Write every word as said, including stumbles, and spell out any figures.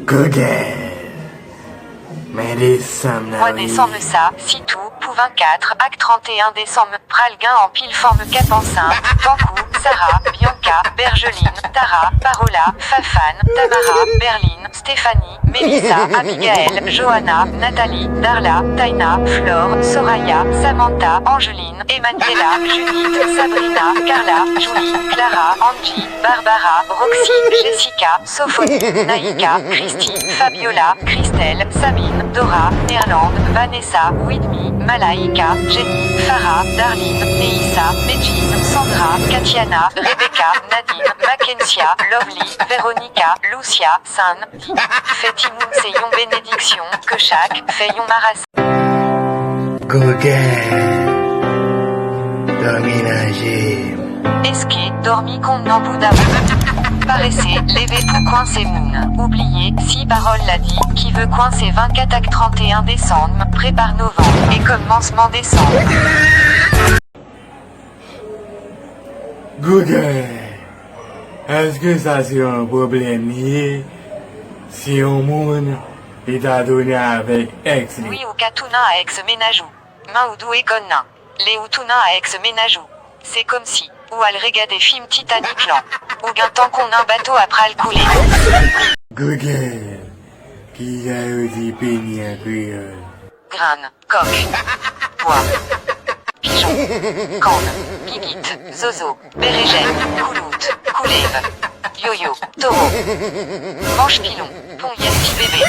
Google. Men desanm nan. Mwa desanm sa, sitou, pou vennkat ak tranteyen desanm, pral gen anpil fanm k ap ansent, tankou Sarah, Bianca, Bergeline, Tara, Parola, Fafane, Tamara, Berline, Stéphanie, Melissa, Abigaël, Johanna, Nathalie, Darla, Taina, Flore, Soraya, Samantha, Angeline, Emmanuela, Judith, Sabrina, Carla, Julie, Clara, Angie, Barbara, Roxy, Jessica, Sophonie, Naïka, Christy, Fabiola, Christelle, Sabine, Dora, Nerlande, Vanessa, Whitney, Malaïka, Jenny, Farah, Darline, Neissa, Medjine, Sandra, Katiana, Rebecca, Nadine, Mackensia, Lovely, Veronica, Lucia, San, Fè timoun se yon benediksyon, ke chak fè yon marasa. Google. Dòmi nan je m. Èske dòmi konn nan bouda w? Parese, leve pou kwense moun. Ou bliye, si pawòl la di, ki vle kwense vennkat ak tranteyen desanm, prepare novanm, e kòmansman desanm. Google. Èske sa se yon pwoblèm li ye si yon moun li ta tounen avèk èks li? Wi, ou ka tounen a èks mennaj ou. Men ou dwe konnen, lè ou tounen a èks mennaj ou, se kòmsi ou al regade fim Titanic lan. Ou gentan konnen bato a pral koule. Google. Kijan yo di peni an kreyòl? Grenn, kòk, bwa, pijon, kòn, gigit, zozo, berejèn, koulout, koulèv, yoyo, towo, manch pilon, ponyèt ti bebe.